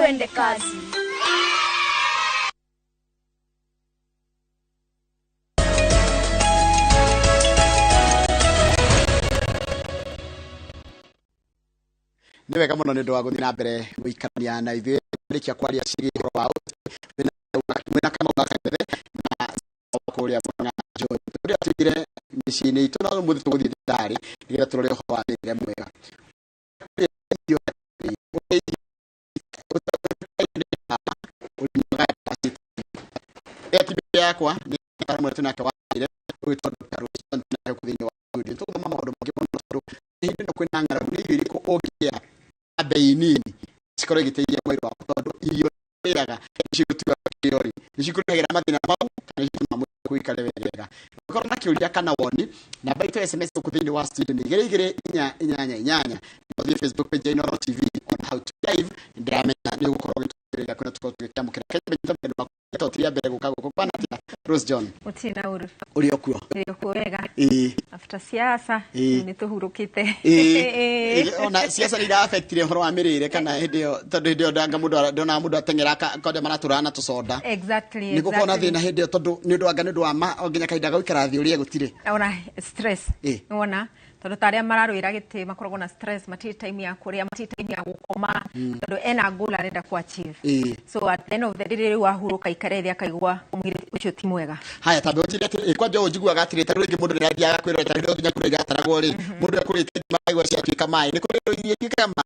Twende kazi. Nĩ wega mũno nĩ ũndũ wa gũthiĩ na mbere gũikarania na ithuĩ. Rĩkia kwaria ciĩgiĩ ũhoro wa mwĩna Kamau wa Kang'ethe na kũrĩa Murang'a John. Tũrĩa tũingĩre mĩciĩ-inĩ itũ na ũmũthĩ tũgũthiĩ thibitarĩ nĩgetha tũrore ũhoro wa mĩrĩre mwega. Mbere yakwa nĩ mũtaaramu ũrĩa twĩnake wa mĩrĩre ũgwĩtwo Dr. Rose John, twĩnake gũkũ thĩinĩ wa studio. Tũgũthoma maũndũ maingĩ mũno tondũ hĩndĩ ĩno kwĩna ng'aragu, nĩ irio irĩkũ ũngĩrĩa na bei nini cikorwo igĩteithia mwĩrĩ waku, tondũ irio ũrĩaga nĩcio igũtuaga kĩrĩa ũrĩ, nĩcio ikũrehagĩra mathĩna mau kana nĩcio itũmaga mwĩrĩ waku ũikare wega. Ũngĩkorwo na kĩũria kana woni, namba itũ ya SMS gũkũ thĩinĩ wa studio nĩ 22488. Na ũthiĩ Facebook page ya Inooro TV on how to live, ndĩramenya nĩ ũgũkorwo ũgĩtũrĩria kwĩna tũkorwo tũgĩkĩamũkĩra. Kenya menyita mũgeni waku tũtiria mbere gũka gũkũ kwana atĩa Rose John? Gũtirĩ na ũru. Ũrĩ o kuo? Ũrĩ o kuo wega. Ĩĩ. After siasa nĩ tũhurũkĩte. Ĩĩ. Ona siasa nĩ ira-affectire ũhoro wa mĩrĩre kana hĩndĩ ĩyo, tondũ hĩndĩ ĩyo ndanga mũndũ ndonaga mũndũ ateng'era kwanja maratũraga na tũconda. Exactly. Nĩ gũkorwo na thĩna hĩndĩ ĩyo tondũ nĩ ũndũ wa nĩ ũndũ wa ma o nginya kahinda ga gũikara thĩ ũrĩe gũtirĩ. Ona stress. Nĩwona tondũ ta arĩa mararũĩra gĩtĩ makoragwo na stress, matirĩ time ya kũrĩa, matirĩ time ya gũkoma, tondũ ena goal arenda ku achieve. So at the end of the day rĩu ahurũka ikare thĩ akaigua mwĩrĩ ũcio ti mwega. Haya, tambe ũnjĩre atĩrĩ, kwanja ũũ njiguaga atĩrĩ, ta rĩu rĩngĩ mũndũ nĩathiaga kwĩrora, ta rĩu nginya kũrĩa irataragwo rĩ, mũndũ ekũrĩte ngima akaigua ciatuĩka maĩ, nĩ kũrĩ irio ituĩkaga maĩ?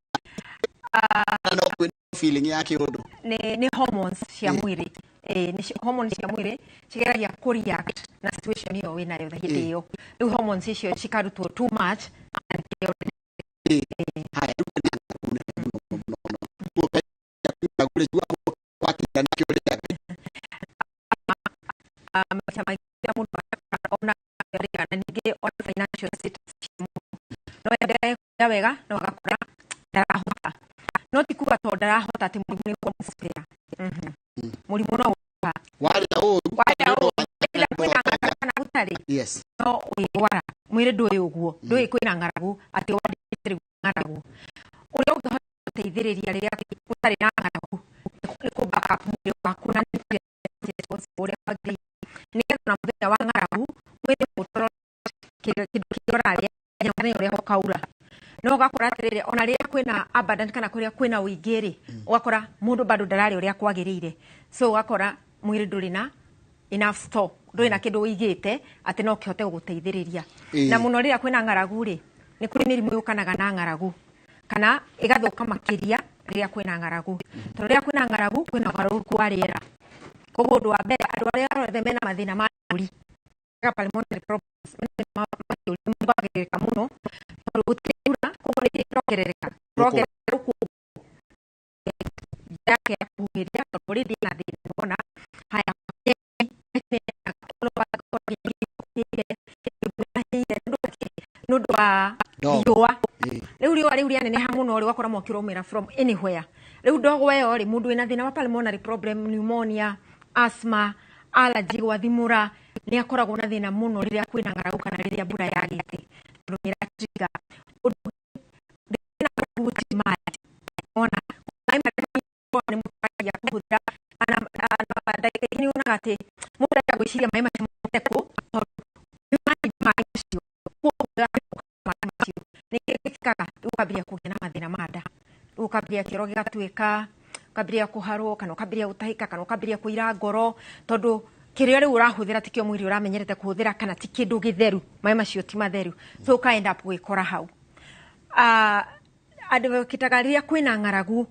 Na no kwĩ feeling ya kĩũndũ. Nĩ hormones cia mwĩrĩ. Nĩ hormones cia mwĩrĩ cigeragia kũ react na situation ĩyo wĩnayo hĩndĩ ĩyo. Rĩu hormones icio cikarutwo too much. Haya, rĩu kwĩna ng'aragu nene mũno, mũno, mũno, mũno. Ũguo kahinda kwĩna ng'aragu rĩ, njiguaga gwakinya nĩkĩo ũrĩaga. Maita maingĩ rĩrĩa mũndũ ona arĩaga, na ningĩ ona financial status cia mũndũ. No endelee kũrĩa wega, no agakora ndarahota. No ti kuga tondũ ndarahota atĩ mũrimũ nĩ ũkũmũcokera. Mũrimũ no ũka. Warĩa ũru, Warĩa nĩ ũndũ ũru, wa either kwĩna ng'aragu kana gũtarĩ. No wĩrwara. Mwĩrĩ ndũĩ ũguo. Ndũĩ kwĩna ng'aragu, atĩ wandĩkĩte rĩu ng'aragu. Ũrĩa ũngĩhota gũteithĩrĩria rĩrĩa gũtarĩ na ng'aragu, nĩ kũ back up mwĩrĩ waku na nutrients ũrĩa wagĩrĩire. Nĩgetha ona mũthenya wa ng'aragu, mwĩrĩ ũtorore kĩndũ kĩrĩa ũrarĩa na ũrĩa ũkaura. No ũgakora atĩrĩrĩ, ona rĩrĩa kwĩna abundant kana kũrĩa kwĩna ũingĩ rĩ, ũgakora mũndũ bado ndararĩa ũrĩa kwagĩrĩire. So ũgakora mwĩrĩ ndũrĩ na enough store, ndũrĩ na kĩndũ ũigĩte atĩ no kĩhote gũgũteithĩrĩria. Na mũno rĩrĩa kwĩna ng'aragu rĩ, nĩ kũrĩ mĩrimũ yũkanaga na ng'aragu kana ĩgathũka makĩria rĩrĩa kwĩna ng'aragu. Tondũ rĩrĩa kwĩna ng'aragu kwĩna ũgarũrũku wa rĩera. Koguo ũndũ wa mbere, andũ arĩa othe mena mathĩna ma kĩũri, pulmonary problems, mena mathĩna ma kĩũri nĩ mongagĩrĩrĩka mũno, tondũ gũtirĩ mbura, koguo nĩ kĩrongerereka. Kĩrongerereka rũkũngũ yake ya kũhuhĩria, tondũ already ĩna thĩna, nĩwona. Haya, nĩ ũndũ wa Ndogo. riũa. Rĩu riũa rĩu rĩaneneha mũno rĩ, ũgakora mwaki ũraumĩra from anywhere. Rĩu ndogo ĩyo rĩ, mũndũ wĩna thĩna wa pulmonary problem, pneumonia, asthma, allergy, gwathimũra, nĩ akoragwo na thĩna mũno rĩrĩa kwĩna ng'aragu kana rĩrĩa mbura yagĩte, tondũ nĩ ĩratrigger. Ũndũ ũngĩ, thĩna wa gũtirĩ maĩ. Wona, maĩ marĩa nĩ mũtaragia kũhũthĩra, na ndagĩka ingĩ nĩ wonaga atĩ mũndũ arenda gwĩciria maĩ macio maumĩte kũ, tondũ nĩ ũranyua maĩ macio, koguo maĩ macio nĩ gĩkĩkaga, rĩu ũkambĩrĩria kũgĩa na mathĩna ma nda, rĩu ũkambĩrĩria kĩoro gĩgatuĩka, ũkambĩrĩria kũharwo, kana ũkambĩrĩria gũtahĩka, kana ũkambĩrĩria kũira ngoro, tondũ kĩrĩa rĩu ũrahũthĩra tikĩo mwĩrĩ ũramenyerete kũhũthĩra, kana ti kĩndũ gĩtheru, maĩ macio ti matheru, so ũka end up gwĩkora hau. Advocate-aga rĩrĩa kwĩna ng'aragu,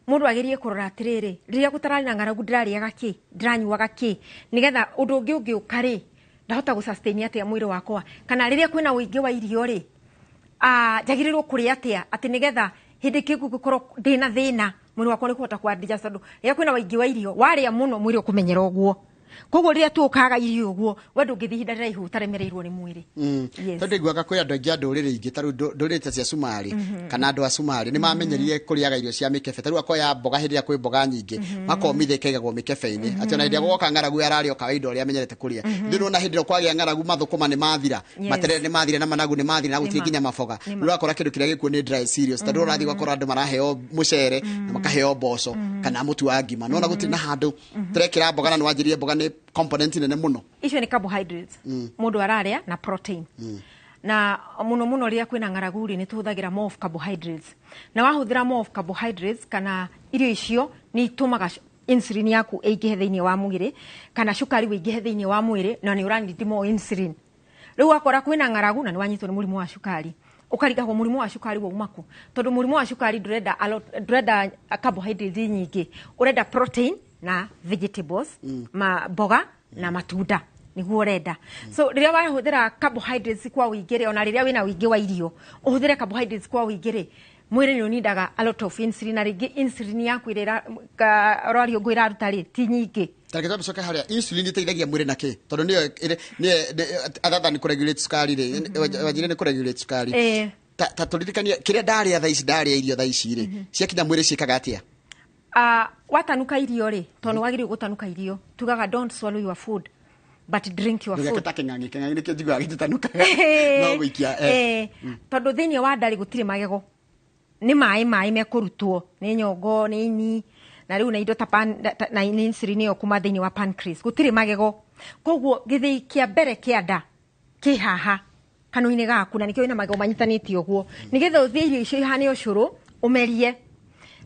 mũndũ agerie kũrora atĩrĩrĩ, rĩrĩa gũtararĩ na ng'aragu ndĩrarĩaga kĩ, ndĩranyuaga kĩ, nĩgetha ũndũ ũngĩ ũngĩũka rĩ, ndahota gũ sustain atĩa mwĩrĩ wakwa, kana rĩrĩa kwĩna ũingĩ wa irio rĩ, njagĩrĩirwo kũrĩa atĩa, atĩ nĩgetha hĩndĩ ĩngĩ ngũgĩkorwo ndĩna thĩna, mwĩrĩ wakwa nĩ ũkũhota kũ adjust, tondũ rĩrĩa kwĩna ũingĩ wa irio, warĩa mũno mwĩrĩ ũkũmenyera ũguo. Koguo rĩrĩa tũkaga irio ũguo, we ndũngĩthiĩ ihinda rĩraihu ũtaremereirwo nĩ mwĩrĩ. Yes. Tondũ iguaga kwĩ andũ aingĩ a ndũrĩrĩ ingĩ, ta rĩu ndũrĩrĩ ta cia Cumarĩ kana andũ a Cumarĩ nĩ mamenyerire kũrĩaga irio cia mĩkebe. Ta rĩu akoya mboga hĩndĩ ĩrĩa kwĩ mboga nyingĩ, makomithia ikaigagwo mĩkebe-inĩ, atĩ ona hĩndĩ ĩrĩa gwoka ng'aragu ararĩa o kawaida ũrĩa amenyerete kũrĩa. Ithuĩ nĩwona hĩndĩ ĩrĩa kwagĩa ng'aragu, mathũkũma nĩ mathira, materere nĩ mathira, na managu nĩ mathira, na gũtirĩ nginya maboga. Rĩu ũrakora kĩndũ kĩrĩa gĩkuo nĩ dry cereals. Tondũ ũrathiĩ ũgakora andũ maraheo mũcere na makaheo mboco kana mũtu wa ngima, nona gũtirĩ na handũ tũrekĩra mboga, na nĩ wanjĩrire mboga nĩ component nene mũno. Icio nĩ carbohydrates mũndũ ararĩa na protein, na mũno mũno rĩrĩa kwĩna ng'aragu rĩ, nĩ tũhũthagĩra more of carbohydrates, na wahũthĩra more of carbohydrates kana irio icio nĩ itũmaga insulin yaku ĩingĩhe thĩinĩ wa mwĩrĩ, kana cukari wĩingĩhe thĩinĩ wa mwĩrĩ, na nĩ ũranidi more insulin. Rĩu wakora kwĩna ng'aragu na nĩ wanyitwo nĩ mũrimũ wa cukari, ũkarigagwo mũrimũ wa cukari wauma kũ, tondũ mũrimũ wa cukari ndũrenda ndũrenda carbohydrates nyingĩ, ũrenda protein na vegetables, ma mboga na matunda nĩguo ũrenda. So rĩrĩa wahũthĩra carbohydrates kwa ũingĩ rĩ, ona rĩrĩa wĩna ũingĩ wa irio ũhũthĩre carbohydrates kwa ũingĩ rĩ, mwĩrĩ nĩ ũnindaga a lot of insulin, na rĩngĩ insulin yaku ĩrĩa rwariũngũ ĩraruta rĩ, ti nyingĩ. Tareke twambe coke harĩa insulin ĩteithagia mwĩrĩ na kĩ, tondũ nĩyo nĩyo other than kũregulate cukari rĩ, wanjire nĩ kũregulate cukari. Ta tũririkanie kĩrĩa ndarĩa thaa ici, ndarĩa irio thaa ici rĩ, ciakinya mwĩrĩ ciĩkaga atĩa? Watanuka irio rĩ, tondũ nĩ wagĩrĩirwo gũtanuka irio, tugaga don't swallow your food but drink your ndũgeke food. Ta kĩng'ang'i, kĩng'ang'i nĩkĩo njiguaga gĩtitanukaga, no gũikia. Tondũ thĩinĩ wa nda rĩ, gũtirĩ magego, nĩ maĩ mekũrutwo nĩ nyongo, nĩ ini, na rĩu na indo ta na nĩ insulin ĩyo kuma thĩinĩ wa pancreas. Gũtirĩ magego, koguo gĩthĩi kĩa mbere kĩa nda kĩ haha kanua-inĩ gaku, na nĩkĩo wĩna magego manyitanĩte ũguo, nĩgetha ũthĩe irio icio ihane ũcũrũ, ũmerie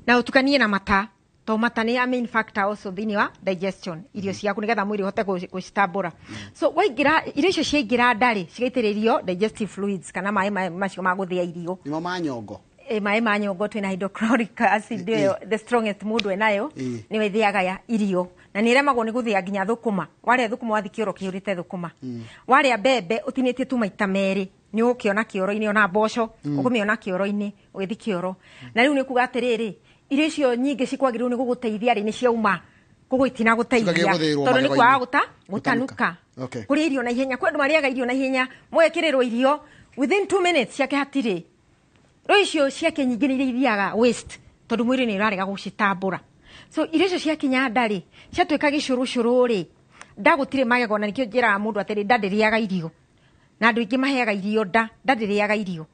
na ũtukanie na mata, to mata nĩ a main factor also thĩinĩ wa digestion irio ciaku, nĩgetha mwĩrĩ ũhote gũcitambũra. So waingĩra, irio icio ciaingĩra nda rĩ, cigaitĩrĩrio digestive fluids kana maĩ macio ma gũthĩa irio. Nĩmo ma nyongo. Maĩ ma nyongo twĩna hydrochloric acid ĩyo, the strongest mũndũ enayo, nĩyo ĩthĩaga ya irio na nĩ ĩremagwo nĩ gũthĩa nginya thũkũma. Warĩa thũkũma, wathiĩ kĩoro kĩihũrĩte thũkũma. Warĩa mbembe ũtinĩtie tu maita merĩ, nĩ ũgũkĩona kĩoro-inĩ, ona mboco ũkũmĩona kĩoro-inĩ ũgĩthiĩ kĩoro. Na rĩu nĩ kuga atĩrĩrĩ, irio icio nyingĩ cikwagĩrĩirwo nĩ gũgũteithia rĩ, nĩ ciauma, koguo itinagũteithia. Cikagĩa gũthĩĩrwo tondũ nĩ magego-inĩ. kwaga gũtanuka. Kũrĩa irio na ihenya, kwĩ andũ marĩaga irio na ihenya, mũgekĩrĩrwo irio within 2 minutes ciake hatirĩ. Rĩu icio ciake nyingĩ nĩ iria ithiaga waste, tondũ mwĩrĩ nĩ ũrarega gũcitambũra. So irio icio ciakinya nda rĩ, ciatuĩka gĩcũrũcũrũ rĩ, nda gũtirĩ magego, na nĩkĩo njĩraga mũndũ atĩrĩ, nda ndĩrĩaga irio, na andũ aingĩ maheaga irio nda. Nda ndĩrĩaga irio.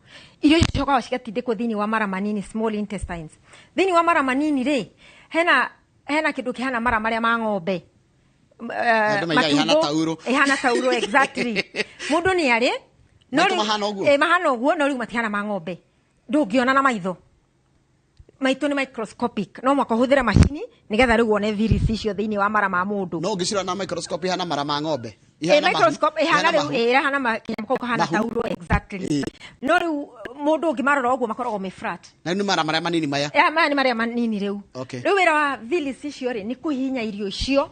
Irio icio cicokaga cigatindĩkwo thĩinĩ wa mara manini, small intestines. Thĩinĩ wa mara manini rĩ, hena kĩndũ kĩhana mara marĩa ma ng'ombe. Andũ maigaga ihana matumbo, tauro. Ihana tauro, exactly. Mũndũ nĩ arĩ no Maitũ mahana ũguo? Mahana ũguo, no rĩu matihana ma ng'ombe, ndũngĩona na maitho maitũ, nĩ microscopic, no mwaka ũhũthĩre macini nĩgetha rĩu wone virus icio thĩinĩ wa mara ma mũndũ. No ũngĩcirora na microscope ihana mara ma ng'ombe. Ihana mahu. Microscope ihana Ihana rĩu mahu. Ĩrahana kĩnyamũ kau kahana Mahu. tauro, exactly. No rĩu mũndũ ũngĩmarora ũguo makoragwo me flat. Na rĩu nĩ mara marĩa manini maya. Ya, maya nĩ marĩa manini rĩu. Rĩu wĩra wa vills icio rĩ, nĩ kũhihinya irio icio,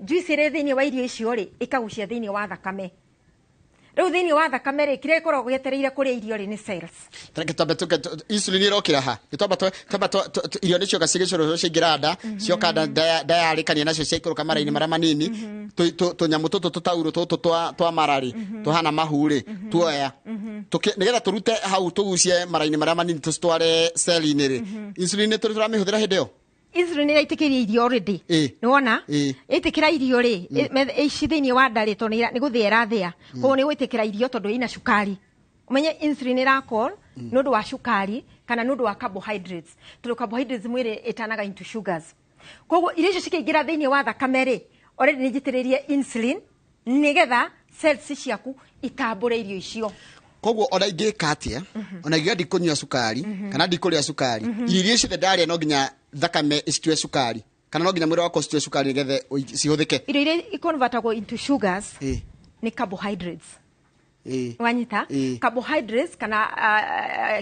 juice ĩrĩ thĩinĩ wa irio icio rĩ, ĩkagucia thĩinĩ wa thakame. Rĩu thĩinĩ wa thakame rĩ, kĩrĩa gĩkoragwo gĩetereire kũrĩa irio rĩ, nĩ cells. Tareke twambe tuke insulin ĩrokĩra ha, nĩ twamba twamba irio nĩ cioka cigĩcũrũrũ, ciaingĩra nda, cioka nda, ndayarĩkania nacio, ciaikũrũka mara-inĩ marĩa manini. Tũnyamũ tũtũ tũtaurũ tũtũ twa mara rĩ, tũhana mahu rĩ, tuoya nĩgetha tũrute hau, tũgucie mara-inĩ marĩa manini, tũcitware cell-inĩ rĩ, insulin nĩ tũrĩ tũramĩhũthĩra hĩndĩ ĩyo. Insulin ĩraitĩkĩria irio already. Nĩ wona ĩtĩkĩra irio rĩ, ici thĩinĩ wa nda rĩ, tondũ nĩ gũthĩa ĩrathĩa, koguo nĩ gwĩtĩkĩra irio tondũ ina cukari. Ũmenye insulin ĩrakol nĩ ũndũ wa cukari kana nĩ ũndũ wa carbohydrates, tondũ carbohydrates mwĩrĩ ĩtanaga into sugars. Koguo irio icio cikĩingĩra thĩinĩ wa thakame rĩ, already nĩ njitĩrĩrie insulin nĩgetha cells ciaku itambũre irio icio. Koguo ona ingĩka atĩa, ona ingiuga ndikũnyua cukari kana ndikũrĩa cukari, irio iria ciothe ndarĩa no nginya thakame ĩcitue cukari, kana no nginya mwĩrĩ wakwa ũcitue cukari nĩgetha cihũthĩke? Irio iria iconvertagwo into sugars nĩ carbohydrates. Wanyita? Carbohydrates kana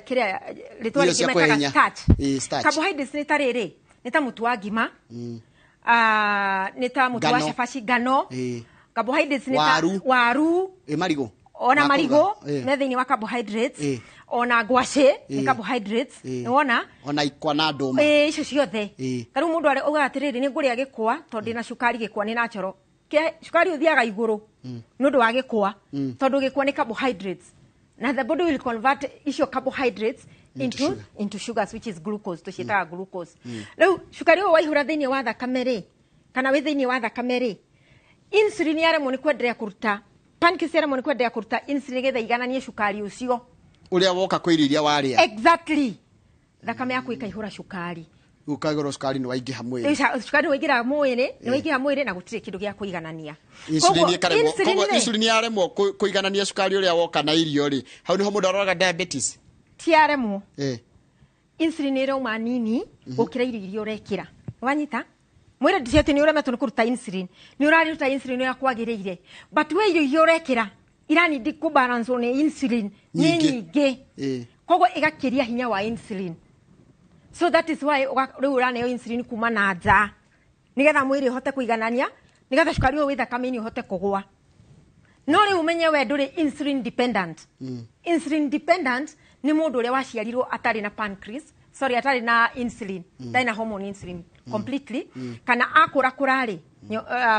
kĩrĩa rĩtwa Irio rĩngĩ cia metaga kũhenya. starch. Starch. Carbohydrates nĩ ta rĩrĩ, nĩ ta mũtu wa ngima, nĩ ta mũtu wa Ngano. cabaci, ngano. Carbohydrates nĩ ta Waru. waru. Marigũ. Ona Ma marigũ kũruga. Me thĩinĩ wa carbohydrates. Ona ngwacĩ nĩ carbohydrates. Nĩwona? Ona ikwa na ndũma. Ĩ, icio ciothe. Ta rĩu mũndũ augaga atĩrĩrĩ, nĩ ngũrĩa gĩkwa tondũ ndĩna cukari, gĩkwa nĩ natural. Cukari ũthiaga igũrũ nĩ ũndũ wa gĩkwa, tondũ gĩkwa nĩ carbohydrates, na the body will convert icio carbohydrates into, sugar. Into sugars, which is glucose, tũciĩtaga glucose. Rĩu cukari ũyũ waihũra thĩinĩ wa thakame rĩ, kana wĩ thĩinĩ wa thakame rĩ, insulin yaremwo nĩ kwenderea kũruta, pancreas yaremwo nĩ kwenderea kũruta insulin nĩgetha igananie cukari ũcio ũrĩa woka kwĩ irio iria warĩa. Exactly. Thakame yaku ĩkaihũra cukari. Ũkagũrwo cukari nĩ waingĩha mwĩrĩ. Rĩu cukari nĩ waingĩra mwĩrĩ, nĩ waingĩra mwĩrĩ na gũtirĩ kĩndũ gĩa kũiganania. Insulin Koguo, ĩkaremwo, insulin koguo rĩ, insulin yaremwo kũiganania cukari ũrĩa woka na irio rĩ, hau nĩho mũndũ aroraga diabetes. Ti yaremwo. Insulin ĩrauma nini gũkĩra irio iria ũrekĩra. Wanyita? Mwĩrĩ ti atĩ nĩ ũremetwo nĩ kũruta insulin, nĩ ũraruta insulin ũrĩa kwagĩrĩire, but we irio iria ũrekĩra iranindi kũbalance nĩ insulin nĩ Nyingĩ. nyingĩ. Koguo ĩgakĩria hinya wa insulin. So that is why rĩu ũraneo insulin kuma na nja nĩgetha mwĩrĩ ũhote kũiganania, nĩgetha cukari ũyũ wĩ thakame-inĩ ũhote kũgũa. No rĩu ũmenye we ndũrĩ insulin dependent. Insulin dependent nĩ mũndũ ũrĩa waciarirwo atarĩ na pancreas, sorry, atarĩ na insulin, ndarĩ na hormone insulin completely, kana akũra kũra rĩ,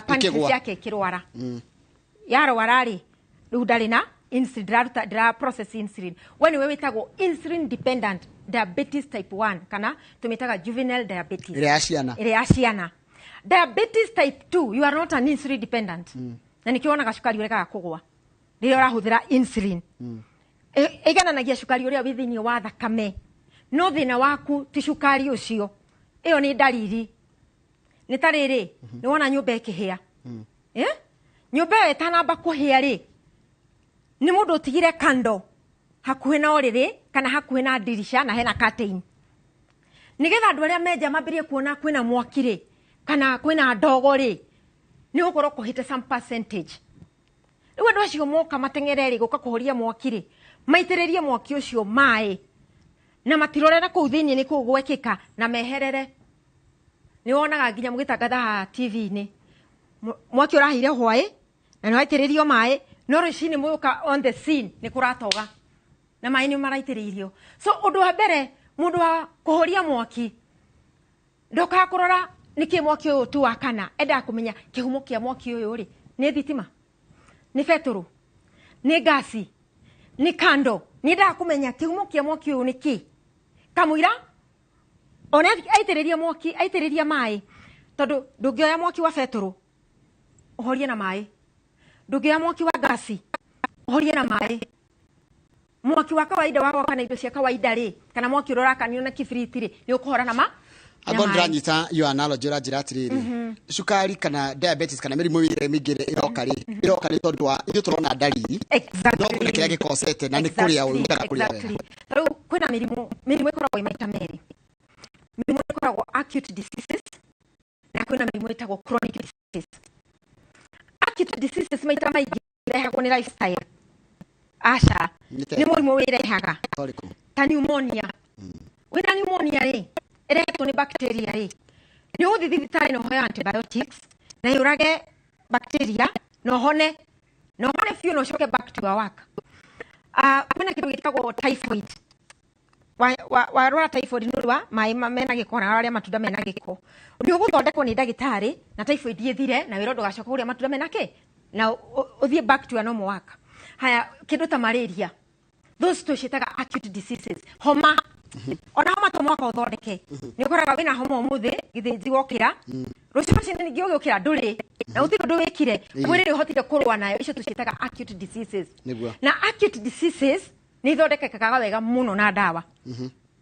pancreas Ĩkĩgũa. yake ĩkĩrwara. Yarwara rĩ, rĩu ndarĩ na insulin, ndĩraruta, ndĩra process insulin. We nĩwe wĩtagwo insulin dependent diabetes type 1, kana tũmĩtaga juvenile diabetes. Ĩrĩa ya ciana. Ĩrĩa ya ciana. Diabetes type 2, you are not an insulin dependent, na nĩkĩo wonaga cukari ũregaga kũgũa rĩrĩa ũrahũthĩra insulin. Ĩigananagia cukari ũrĩa wĩ thĩinĩ wa thakame, no thĩna waku ti cukari ũcio, ĩyo nĩ ndariri. Nĩ ta rĩrĩ, nĩ wona nyũmba ĩkĩhĩa. Eh? Nyũmba ĩyo ĩtanamba kũhĩa rĩ, nĩ mũndũ ũtigire kando hakuhĩ na ũrĩrĩ kana hakuhĩ na ndirisha na hena curtain, nĩgetha andũ arĩa menja mambĩrĩrie kuona kwĩna mwaki rĩ, kana kwĩna ndogo rĩ, nĩ gũkorwo kũhĩte some percentage. Rĩu andũ acio moka mateng'ere rĩ, gũka kũhoria mwaki rĩ, maitĩrĩrie mwaki ũcio maĩ na matirore na kũu thĩinĩ nĩ kũu gwekĩka na meherere. Nĩ wonaga nginya mũgĩtangatha haha TV-inĩ, mwaki ũrahĩire hwaĩ na nĩ waitĩrĩrio maĩ, no rũcinĩ mũka on the scene nĩ kũratoga na maĩ nĩ maraitĩrĩirio. So ũndũ wa mbere, mũndũ wa kũhoria mwaki ndokaga kũrora nĩkĩ mwaki ũyũ tu wakana, endaga kũmenya kĩhumo kĩa mwaki ũyũ rĩ, nĩ thitima, nĩ betũrũ, nĩ ngasi, nĩ kando. Nĩ endaga kũmenya kĩhumo kĩa mwaki ũyũ nĩ kĩ, kamũira ona aitĩrĩria mwaki, aitĩrĩria maĩ, tondũ ndũngĩoya mwaki wa betũrũ ũhorie na maĩ, ndũngĩoya mwaki wa ngasi ũhorie na maĩ. Mwaki wa kawaida wa gwakana indo cia kawaida rĩ, kana mwaki ũrĩa ũrakanio na kibiriti rĩ, nĩ ũkũhora na ma na Angorwo maĩ. Ndĩranyita your analogy, ũranjĩra atĩrĩrĩ, cukari kana diabetes kana mĩrimũ ĩrĩa mĩingĩ ĩrĩa ĩroka rĩ, ĩroka nĩ tondũ wa ithuĩ tũrona ndariri, no kũrĩ kĩrĩa gĩkosete na nĩ kũrĩa ũrutaga kũrĩa wega. Exactly. Rĩu kwĩna mĩrimũ, mĩrimũ ĩkoragwo ĩ maita merĩ. Mĩrimũ ĩkoragwo acute diseases na kwĩna mĩrimũ ĩtagwo chronic diseases. Acute diseases maita maingĩ irehagwo nĩ lifestyle. Aca, Nĩ ta nĩ mũrimũ wĩrehaga. Ũrĩkũ? Ta pneumonia. Wĩna pneumonia rĩ, ĩrehetwo nĩ bacteria rĩ, nĩ ũgũthiĩ thibitarĩ na ũheo antibiotics na yũrage bacteria na ũhone, na ũhone biũ na ũcoke back to your work. Kwĩna kĩndũ gĩtagwo typhoid. Warwara typhoid nĩ ũndũ wa maĩ mena gĩko na warĩa matunda mena gĩko, nĩ ũgũthondekwo nĩ ndagĩtarĩ na typhoid ĩthire na wĩrwo ndũgacoka kũrĩa matunda mena kĩ na ũthiĩ back to your normal work. Haya, kĩndũ ta malaria, those tũciĩtaga acute diseases. Homa, ona homa to mwaka ũthondeke. Nĩ ũkoraga wĩna homa ũmũthĩ gĩthĩnji, wokĩra rũciũ rũcinĩ ningĩ ũgĩũkĩra ndũrĩ na gũtirĩ ũndũ wĩkire, mwĩrĩ nĩ ũhotire kũrũa nayo. Icio tũciĩtaga acute diseases. Na acute diseases nĩ ithondekekaga wega mũno na ndawa.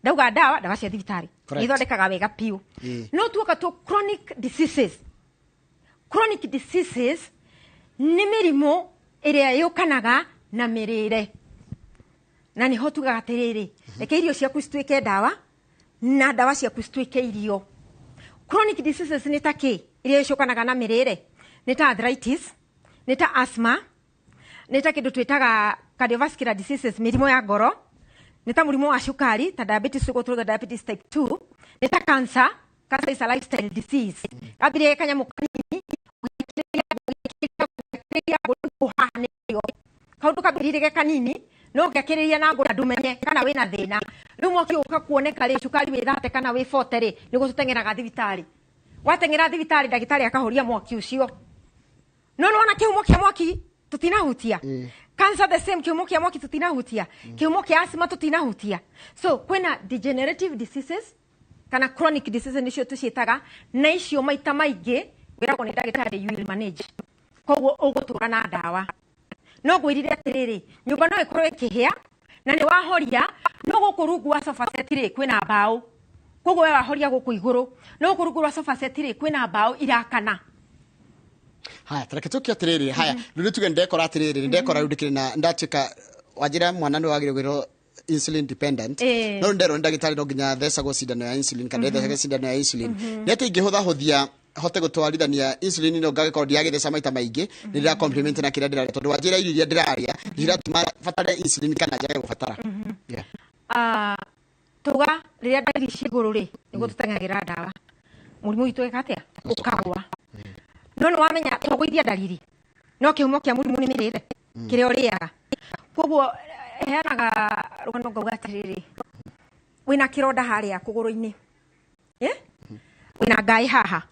Ndauga ndawa, ndawa cia thibitarĩ nĩ ithondekaga wega biũ. No tuoka tu chronic diseases, chronic diseases nĩ mĩrimũ ĩrĩa yũkanaga na mĩrĩre, na nĩho tugaga atĩrĩrĩ, reke irio ciaku cituĩke ndawa na ndawa ciaku cituĩke irio. Chronic diseases nĩ ta kĩ iria icũkanaga na mĩrĩre? Nĩ ta arthritis, nĩ ta asthma, nĩ ta kĩndũ twĩtaga cardiovascular diseases, mĩrimũ ya ngoro, nĩ ta mũrimũ wa cukari, ta diabetes, ũguo tũrauga diabetes type 2, nĩ ta cancer. Cancer is a lifestyle disease. Kambire kanyamũ kanini, ũgĩkĩrĩria haha nĩyo kaũndũ kambĩrĩrie ge kanini, no ngakĩrĩria na ngũra ndũmenye kana wĩna thĩna. Rĩu mwaki ũka kuoneka rĩ, cukari wĩ 30 kana wĩ 40 rĩ, nĩguo tũteng'eraga thibitarĩ. Wateng'era thibitarĩ, ndagĩtarĩ akahoria mwaki ũcio. No nĩwona kĩhumo kĩa mwaki tũtinahutia. Cancer the same, kĩhumo kĩa mwaki tũtinahutia, kĩhumo kĩa asthma tũtinahutia. So kwĩna degenerative diseases kana chronic diseases nĩcio tũciĩtaga, na icio maita maingĩ wĩragwo nĩ ndagĩtarĩ you will manage, koguo ũgũtũra na ndawa. No ngwĩrire atĩrĩrĩ, nyũmba no ĩkorwo ĩkĩhĩa na nĩ wahoria, no gũkũ rungu wa sofa set rĩ kwĩna mbaũ, koguo we wahoria gũkũ igũrũ, no gũkũ rungu rwa sofa set rĩ kwĩna mbaũ irakana. Haya, tareke tuke atiriri. Haya, rĩu tuge ndekora atiriri, ndekora rĩu ndikĩrĩ na ndatuĩka wanjĩra mwana nĩ wagĩrĩirwo gwĩrwo insulin dependent. No nderwo nĩ ndagĩtarĩ no nginya thecagwo cindano ya insulin kana ndethecage cindano ya insulin, nĩ atĩ ingĩhũthahũthia hote gũtwarithania insulin ĩno ngagĩkorwo ndiragĩtheca maita maingĩ, nĩ ndĩra complement na kĩrĩa ndĩrarĩa, tondũ wanjĩra irio iria ndĩrarĩa iratũma batare insulin kana njage gũbatara. Yeah. Ah, tuga rĩrĩa ndariri ciĩ igũrũ rĩ, nĩguo tũteng'agĩra ndawa, mũrimũ witũ wĩka atĩa? Ũkagwa. No nĩ wamenya tũgũithia ndariri, no kĩhumo kĩa mũrimũ nĩ mĩrĩre, kĩrĩa ũrĩaga. Koguo heanaga rũgano ngauga atĩrĩrĩ, wĩna kĩronda harĩa kũgũrũ-inĩ, eh? Wĩna ngaĩ haha,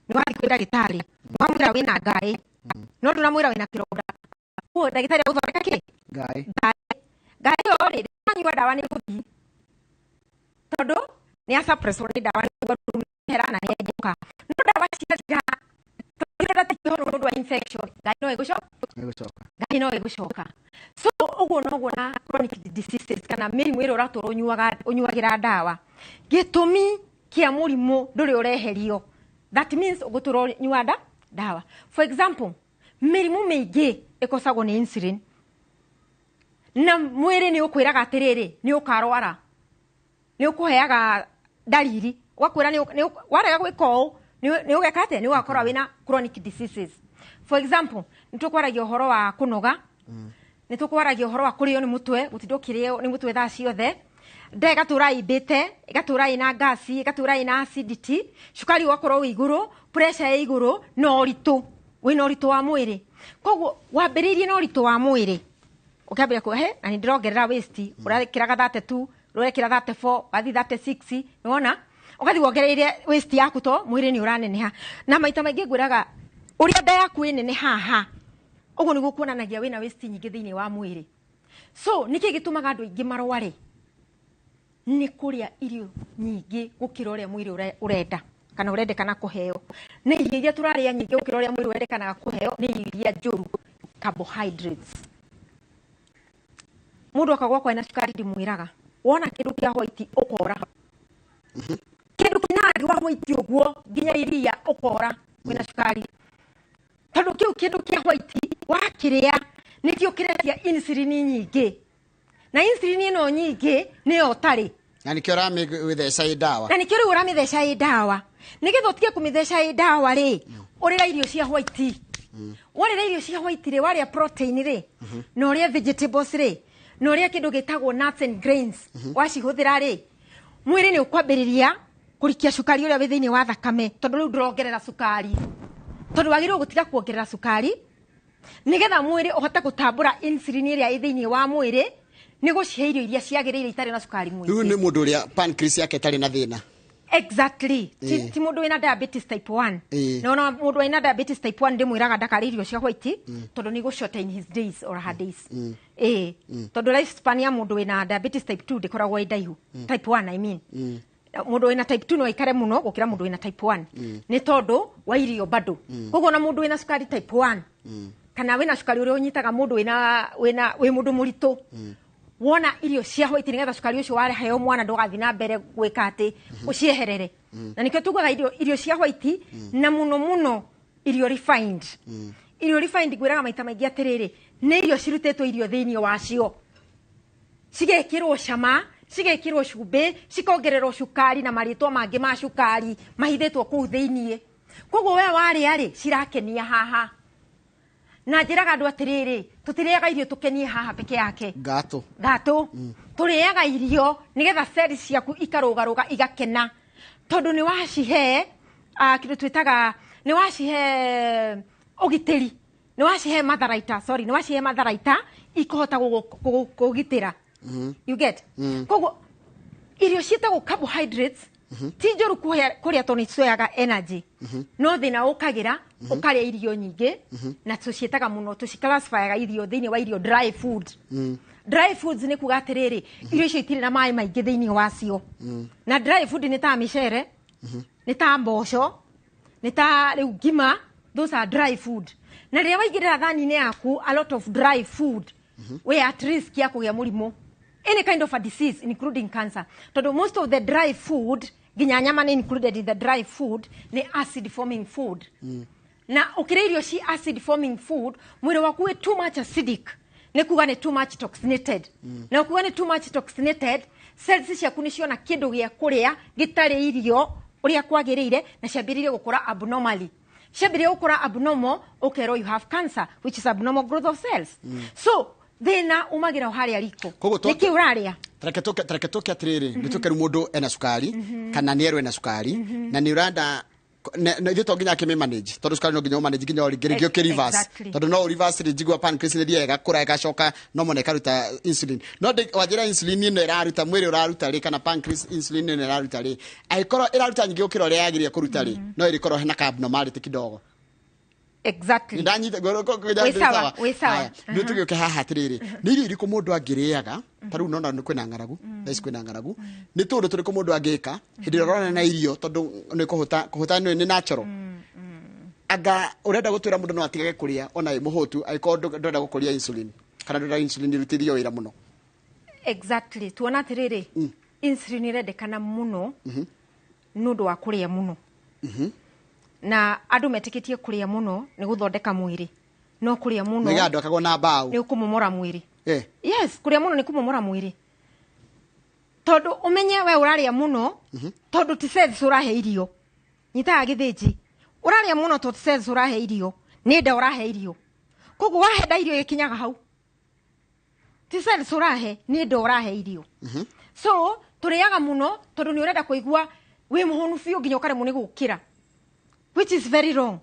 nĩ wathiĩ kwĩ ndagĩtarĩ, wamwĩra wĩna ngaĩ, no ndũramwĩra wĩna kĩronda. Koguo ndagĩtarĩ agũthondeka kĩ? Ngai. Ngaĩ ĩyo rĩ, wanyua ndawa nĩ ĩgũthiĩ, tondũ nĩ ya suppresswo nĩ ndawa nĩguo hera na nĩ yanjũka. No ndawa ciathira, tondũ kĩronda ti kĩhono nĩ ũndũ wa infection, ngaĩ no ĩgũcoka. Nĩgũcoka. Ngaĩ no ĩgũcoka. So ũguo noguo na chronic diseases kana mĩrimũ ĩrĩa ũratũra ũnyuagĩra ndawa, gĩtũmi kĩa mũrimũ ndũrĩ ũreherio, that means ũgũtũra ũnyua ndawa. For example, mĩrimũ mĩingĩ ĩkosagwo nĩ insulin, na mwĩrĩ nĩ ũkwĩraga atĩrĩrĩ, nĩ ũkarwara, nĩ ũkũheaga ndariri, ũgakwĩra warega gwĩka ũũ nĩ ũgeka atĩa, nĩ ũgakorwo wĩna chronic diseases. For example, nĩ tũkwaragia ũhoro wa kũnoga, nĩ tũkwaragia ũhoro wa kũrĩo nĩ mũtwe, gũtinda ũkĩrĩo nĩ mũtwe thaa ciothe, nda ĩgatũra ĩimbĩte, ĩgatũra ĩna ngasi, ĩgatũra ĩna acidity, cukari ũgakorwo wĩ igũrũ, pressure ĩ igũrũ, na ũritũ, wĩna ũritũ wa mwĩrĩ. Koguo wambĩrĩirie na ũritũ wa mwĩrĩ, ũkĩambĩrĩria kuga he na nĩ ndĩrongerera waist, ũrekĩraga 32, ũrekĩra 34, wathiĩ 36, nĩwona ũgathiĩ wongereire waist yaku to mwĩrĩ nĩ ũraneneha. Na maita maingĩ ngwĩraga ũrĩa nda yaku ĩ nene haha, ũguo nĩguo kuonanagia wĩna waist nyingĩ thĩinĩ wa mwĩrĩ. So nĩkĩ gĩtũmaga andũ aingĩ marware? Nĩ kũrĩa irio nyingĩ gũkĩra ũrĩa mwĩrĩ ũrenda kana ũrendekana kũheo. Na irio iria tũrarĩa nyingĩ gũkĩra ũrĩa mwĩrĩ ũrendekanaga kũheo nĩ irio iria njũru, carbohydrates. Mũndũ akagwa kwa ena cukari, ndĩmwĩraga wona kĩndũ kĩa white ũkora, kĩndũ kĩna rangi wa white ũguo nginya iria ũkora wĩna cukari, tondũ kĩu kĩndũ kĩa white wakĩrĩa nĩkĩo kĩretia insulin nyingĩ, na insulin ĩno nyingĩ nĩyo ũtarĩ. Na nĩkĩo ũramĩtheca ĩ ndawa. Na nĩkĩo rĩu ũramĩtheca ĩ ndawa. Nĩgetha ũtige kũmĩtheca ĩ ndawa rĩ, ũrĩra irio cia white. Warĩra irio cia white rĩ, warĩa protein rĩ, na ũrĩe vegetables rĩ, na ũrĩe kĩndũ gĩtagwo nuts and grains, wacihũthĩra rĩ, mwĩrĩ nĩ ũkwambĩrĩria kũrikia cukari ũrĩa wĩ thĩinĩ wa thakame, tondũ rĩu ndũrongerera cukari, tondũ wagĩrĩirwo gũtiga kuongerera cukari nĩgetha mwĩrĩ ũhote gũtambũra insulin ĩrĩa ĩ thĩinĩ wa mwĩrĩ nĩ gũcihe irio iria ciagĩrĩire itarĩ na cukari Rĩu mũingĩ. Nĩ mũndũ ũrĩa pancreas yake ĩtarĩ na thĩna. Exactly. Ti mũndũ wĩna diabetes type 1. Na ona mũndũ wĩna diabetes type 1 ndĩmwĩraga ndakarĩe irio cia white, tondũ nĩ igũ-shorten his days or her days. Tondũ lifespan ya mũndũ wĩna diabetes type 2 ndĩkoragwo ĩ ndaihu. Type 1, I mean. Mũndũ wĩna type 2 no aikare mũno gũkĩra mũndũ wĩna type 1, nĩ tondũ wa irio bado. Koguo ona mũndũ wĩna cukari type 1 kana wĩna cukari ũrĩa ũnyitaga mũndũ wĩna wĩ mũndũ mũritũ, wona irio cia white, nĩgetha cukari ũcio wareheo mwana ndũgathiĩ na mbere gwĩka atĩ ũcieherere. Na nĩkĩo tugaga irio cia white, na mũno mũno irio refined. Irio refined, ngwĩraga maita maingĩ atĩrĩrĩ, nĩ irio cirutĩtwo irio thĩinĩ wacio, cigekĩrwo cama, cigekĩrwo cumbĩ, cikongererwo cukari na marĩtwa mangĩ ma cukari mahithĩtwo kũu thĩiniĩ. Koguo we warĩa rĩ, cirakenia haha. Na njĩraga andũ atĩrĩrĩ, tũtirĩaga irio tũkenie haha peke yake. Gatũ. Gatũ. Tũrĩaga irio nĩgetha cells ciaku ikarũgarũga, igakena, tondũ nĩ wacihe kĩndũ twĩtaga, nĩ wacihe ũgitĩri, nĩ wacihe matharaita, sorry, nĩ wacihe matharaita ikũhota kũgitĩra. You get? Koguo irio ciĩtagwo carbohydrates. Ti njũru kũrĩa tondũ nĩ cioyaga energy, no thĩna ũkagĩra ũkarĩa irio nyingĩ, na tũciĩtaga mũno, tũciclassifyaga irio thĩinĩ wa irio dry food. Dry foods nĩ kuga atĩrĩrĩ, irio icio itirĩ na maĩ maingĩ thĩinĩ wacio. Na dry food nĩ ta mĩcere, nĩ ta mboco, nĩ ta rĩu ngima. Those are dry food. Na rĩrĩa waigĩrĩra thani-inĩ yaku a lot of dry food, we at risk ya kũgĩa mũrimũ, any kind of a disease, including cancer, tondũ most of the dry food, nginya nyama nĩ included in the dry food, nĩ acid forming food. Na ũkĩrĩa irio ci acid forming food, mwĩrĩ waku wĩ too much acidic, nĩ kuga nĩ too much toxinated. Na kuga nĩ too much toxinated, cells ciaku nĩ ciona kĩndũ gĩa kũrĩa gĩtarĩ irio ũrĩa kwagĩrĩire, na ciambĩrĩrie gũkũra abnormally. Ciambĩrĩria gũkũra abnormal, ũkerwo you have cancer, which is abnormal growth of cells. So thĩna umagĩra o harĩa riko. Koguo nĩkĩ ũrarĩa? Tareke tũke atĩrĩrĩ, nĩ tũke rĩu mũndũ ena cukari kana nĩ erwo ena cukari na nĩ ũrenda ithuĩ to nginya akĩmĩ manage, tondũ cukari no nginya ũmanage nginya rĩngĩ rĩngĩ ũkĩ reverse. Tondũ no reverse rĩ, njigua pancreas nĩ thiaga ĩgakũra, ĩgacoka no mona ĩkaruta insulin. No wanjĩra insulin ĩno ĩraruta, mwĩrĩ ũraruta rĩ, kana pancreas insulin ĩno ĩraruta rĩ, angĩkorwo ĩraruta nyingĩ gũkĩra ũrĩa yagĩrĩire kũruta rĩ, no ĩrĩkorwo hena ka abnormality kidogo. Ndanyita. Wĩ sawa, wĩ sawa. Nĩ tũgĩũke haha atĩrĩrĩ, nĩ irio irĩkũ mũndũ angĩrĩaga? Ta rĩu nona nĩ kwĩna ng'aragu thaa ici, kwĩna ng'aragu, nĩ tũũndũ tũrĩkũ mũndũ angĩka hĩndĩ ĩrĩa ũrona na irio, tondũ nĩ kũhũta kũhũta nĩ natural? Anga ũrenda gũtwĩra mũndũ no atigage kũrĩa ona wĩ mũhũtu, angĩkorwo ndũrenda gũkũria insulin kana ndũrenda insulin ĩrutithio wĩra mũno? Exactly. Tuona atĩrĩrĩ, insulin ĩrendekana mũno nĩ ũndũ wa kũrĩa mũno. Na andũ metĩkĩtie kũrĩa mũno nĩ gũthondeka mwĩrĩ, no kũrĩa mũno nĩgetha ndwakagwo na mbaũ. Nĩ kũmomora mwĩrĩ. Yes, kũrĩa mũno nĩ kũmomora mwĩrĩ, tondũ ũmenye we ũrarĩa mũno tondũ ti cells ũrahe irio. Nyitaga gĩthĩnji, ũrarĩa mũno tondũ ti cells ũrahe irio, nĩ nda ũrahe irio. Koguo wahe nda irio, ĩkinyaga hau. Ti cells ũrahe, nĩ nda ũrahe irio. So tũrĩaga mũno tondũ nĩ ũrenda kũigua wĩ mũhũnu biũ nginya ũkaremwo nĩ gũkĩra, which is very wrong.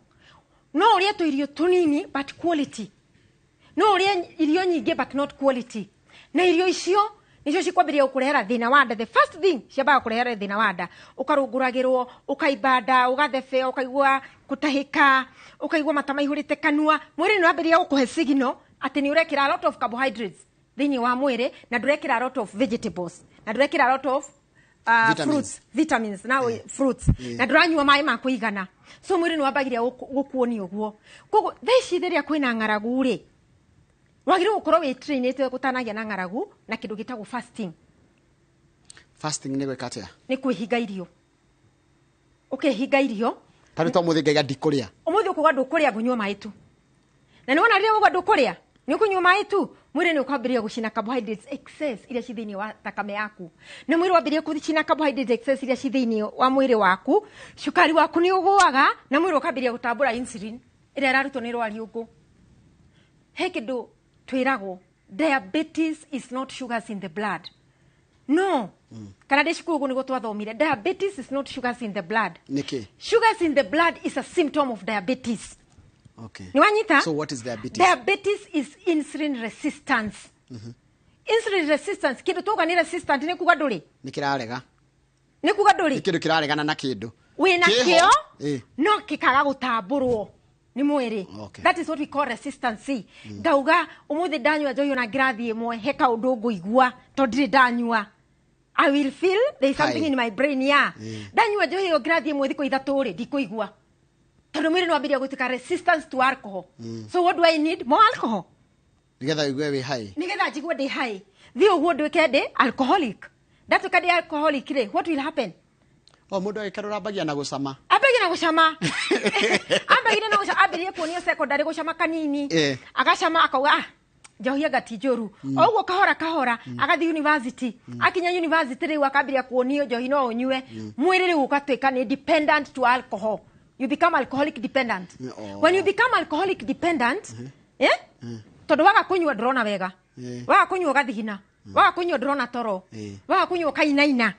No ũrĩe tũirio tũnini but quality, no ũrĩe irio nyingĩ but not quality. Na irio icio nicio cikwambĩrĩria gũkũrehera thĩna wa nda. The first thing ciambaga kũrehera thĩna wa nda, ũkarũngũragĩrwo, ũkaimba nda, ũgathebea, ũkaigua gũtahĩka, ũkaigua mata maihũrĩte kanua. Mwĩrĩ nĩ wambĩrĩria gũkũhe signal atĩ nĩ ũrekĩra a lot of carbohydrates thĩinĩ wa mwĩrĩ, na ndũrekĩra a lot of vegetables, na ndũrekĩra a lot of Vitamins. fruits, vitamins na fruits, na ndũranyua maĩ ma kũigana. So mwĩrĩ nĩ wambagĩria gũkuonia ũguo. Koguo thaa ici rĩrĩa kwĩna ng'aragu rĩ, wagĩrĩirwo gũkorwo wĩ trainĩte gũtanagĩa na ng'aragu na kĩndũ gĩtagwo fasting. Fasting nĩ gwĩka atĩa? Nĩ kwĩhinga irio, ũkehinga irio. Ta rĩu to mũthĩ ngaiga ndikũrĩa. Ũmũthĩ ũkuga ndũkũrĩa, ngũnyua maĩ tu. Na nĩwona rĩrĩa wauga ndũkũrĩa, nĩ ũkũnyua maĩ tu, mwĩrĩ nĩ ũkwambĩrĩria gũcina carbohydrates excess iria ci thĩinĩ wa thakame yaku. Na mwĩrĩ wambĩrĩria gũcina carbohydrates excess iria ci thĩinĩ wa mwĩrĩ waku, cukari waku nĩ ũgũaga, na mwĩrĩ ũkambĩrĩria gũtambũra insulin ĩrĩa ĩrarutwo nĩ rwariũngũ. He kĩndũ twĩragwo, diabetes is not sugars in the blood. No kana ndĩ cukuru ũguo nĩguo twathomire, diabetes is not sugars in the blood. Nĩkĩ? Sugars in the blood is a symptom of diabetes. Nĩ wanyita? So what is diabetes? Diabetes is insulin resistance. Insulin resistance, kindu tuga ni resistant nĩ kuga ndũrĩ. Nĩ kĩrarega. Nĩ kuga ndũrĩ. Nĩ kĩndũ kĩraregana na kĩndũ. Wĩna Kĩho. kĩo no kĩkaga gũtambũrwo nĩ mwĩrĩ. That is what we call resistance. Ngauga ũmũthĩ ndanyua njohi ona ngirathi ĩmwe, he kaũndũ ngũigua tondũ ndirĩ ndanyua. I will feel there is something Hai. in my brain, yeah. Ndanyua njohi ĩyo ngirathi ĩmwe thikũ 3 rĩ, ndikũigua tondũ mwĩrĩ nĩ wambĩrĩria gwĩtĩka resistance to alcohol. So what do I need? More alcohol. Nĩgetha ũigue wĩ hai. Nigetha njigue ndĩ hai. Thiĩ ũguo nduĩke ndĩ alcoholic. Ndatuĩka ndĩ alcoholic rĩ, what will happen? O mũndũ agĩkarũra ambagia na gũcama. Ambagia na gũcama, ambagia na gũcama, ambĩrĩrie kuonio secondary gũcama kanini. Agacama, akauga, "Ah, njohi anga ti njũru." O ũguo kahora kahora agathiĩ university. Akinya university rĩu akambĩrĩria kuonio njohi no ũnyue. Mwĩrĩ rĩu ũgatuĩka nĩ dependent to alcohol. You become alcoholic dependent. When you become alcoholic dependent, tondũ waga kũnyua ndũrona wega. Waga kũnyua ũgathigina, waga kũnyua ndũrona toro. Waga kũnyua ũkainaina.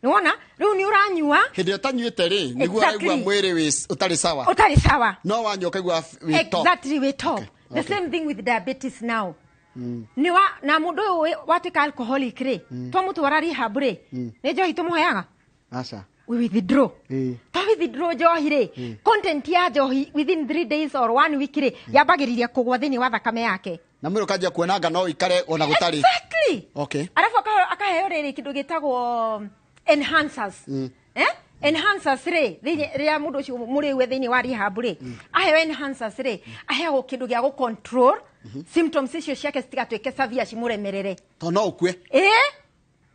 Nĩwona rĩu nĩ ũranyua. Hĩndĩ ĩrĩa ũtanyuĩte rĩ, nĩguo ũraigua mwĩrĩ wĩ ũtarĩ sawa. Ũtarĩ sawa. No wanyua ũkaigua wĩ top. Exactly, wĩ top. The same thing with diabetes now. Nĩ wa na mũndũ ũyũ watuĩka alcoholic rĩ, twamũtwara rehab rĩ, nĩ njohi tũmũheaga? Aca. We withdraw. Ĩĩ. To withdraw njohi rĩ, content ya njohi within 3 days or one week rĩ, yambagĩrĩria kũgwa thĩinĩ wa thakame yake. Na mwĩrĩ ũkanjia kuonanga no ikare ona gũtarĩ. Exactly. Okay. Arabu akaheo rĩrĩ kĩndũ gĩtagwo enhancers. Eh? Enhancers rĩ, thĩinĩ rĩrĩa mũndũ ũcio mũrĩu e thĩinĩ wa rehab rĩ, aheo enhancers rĩ, aheagwo kĩndũ gĩa gũ control symptoms icio ciake citigatuĩke severe cimũremerere. To no ũkue. Ĩĩ,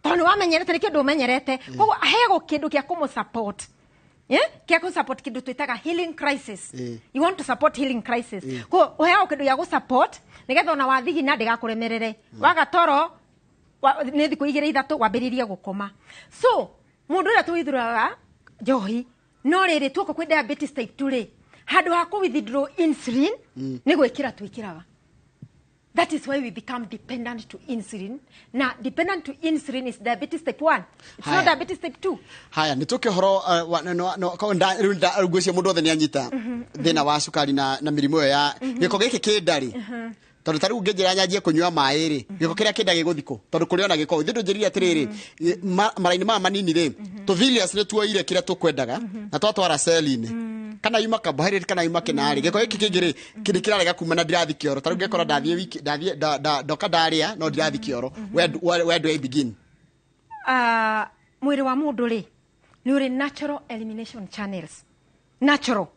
tondũ nĩ wamenyerete, nĩ kĩndũ ũmenyerete. Koguo aheagwo kĩndũ gĩa kũmũ support. Eh? Kĩa kũ support kĩndũ twĩtaga healing crisis. You want to support healing crisis. Koguo ũheagwo kĩndũ gĩa gũ support nĩgetha ona wathigina ndĩgakũremerere. Waga toro nĩ thikũ igĩrĩ ithatũ wambĩrĩrie gũkoma. So mũndũ ũrĩa tũwithdrawaga njohi, no rĩrĩ tuoka kwĩ diabetes type 2 rĩ, handũ ha kũ withdraw insulin nĩ gwĩkĩra twĩkĩraga. That is why we become dependent to insulin. Na dependent to insulin is diabetes type 1. It's Haya. not diabetes type 2. Haya, nä tå kä horo rä u ngwĩciria mũndũ othe nĩ anyita thĩna wa cukari na mĩrimũ ĩyo ya gĩko gĩkĩ kĩ nda rĩ, tondũ ta rĩu ngĩnjĩra nyanjie kũnyua maĩ rĩ, gĩko kĩrĩa kĩ nda gĩgũthikũ tondũ kũrĩ ona gĩko ithuĩ ndũnjĩrire atĩrĩrĩ, mara-inĩ maya manini rĩ, tũ vilius nĩ tuoire kĩrĩa tũkwendaga na twatwara cell-inĩ, kana yuma carbohydrate kana yuma kĩnarĩ, gĩko gĩkĩ kĩngĩ rĩ, kĩndĩ kĩrarega kuma na ndirathi kĩoro. Ta rĩu ngekora ndathiĩ wiki ndathiĩ ndoka ndarĩa no ndirathi kĩoro. Where do I begin? Mwĩrĩ wa mũndũ rĩ, nĩ ũrĩ natural elimination channels. Natural.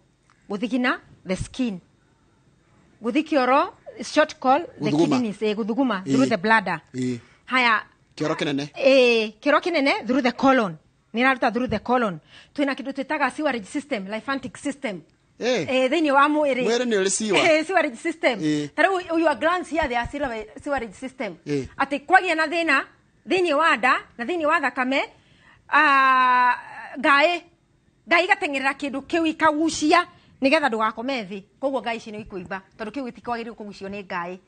Gũthigina the skin. Gũthi kĩoro, short call the Gũthuguma. kidneys, gũthuguma through the bladder. Haya. Kĩoro kĩnene. Kĩoro kĩnene through the colon. Nĩ ĩraruta through the colon. Twĩna kĩndũ twĩtaga sewerage system, lymphatic system. Thĩinĩ wa mwĩrĩ. Mwĩrĩ nĩ ũrĩ sewer. Sewerage system. Ta rĩu your glands here, they are sewerage system. Atĩ kwagĩa na thĩna thĩinĩ wa nda na thĩinĩ wa thakame, ngaĩ ngai igateng'erera kĩndũ kĩu ikagucia nĩgetha ndũgakome thĩ. Koguo ngai ici nĩ ikũimba tondũ kĩu gĩtikwagĩrĩirwo kũgucio nĩ ngai.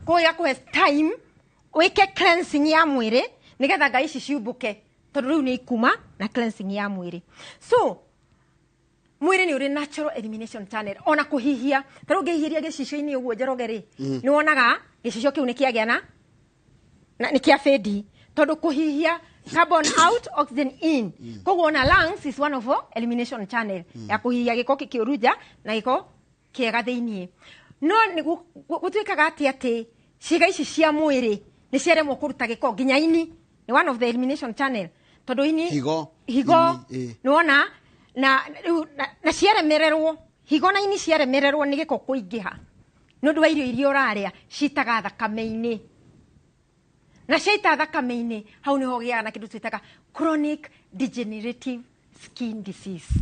Koguo igakũhe time wĩke cleansing ya mwĩrĩ nĩgetha ngai ici ciumbũke, tondũ rĩu nĩ ikuma na cleansing ya mwĩrĩ. So mwĩrĩ nĩ ũrĩ natural elimination channel. Ona kũhihia, ta rĩu ũngĩhihĩria gĩcicio-inĩ ũguo Njoroge rĩ, nĩ wonaga gĩcicio kĩu nĩ kĩagĩa na nĩ kĩa fade, tondũ kũhihia carbon out, oxygen in. Koguo ona lungs is one of our elimination channel ya kũhihia gĩko kĩũru nja na gĩko kĩega thĩiniĩ. No nĩ gũtuĩkaga atĩ ciĩga ici cia mwĩrĩ nĩ ciaremwo kũruta gĩko nginya ini nĩ one of the elimination channel, tondũ ini Higo, higo ini, ĩ. nĩ wona na rĩu na ciaremererwo higo na ini ciaremererwo nĩ gĩko kũingĩha nĩ ũndũ wa irio iria ũrarĩa, citaga thakame-inĩ, na ciaita thakame-inĩ hau nĩho ũgĩaga na kĩndũ twĩtaga chronic degenerative skin disease,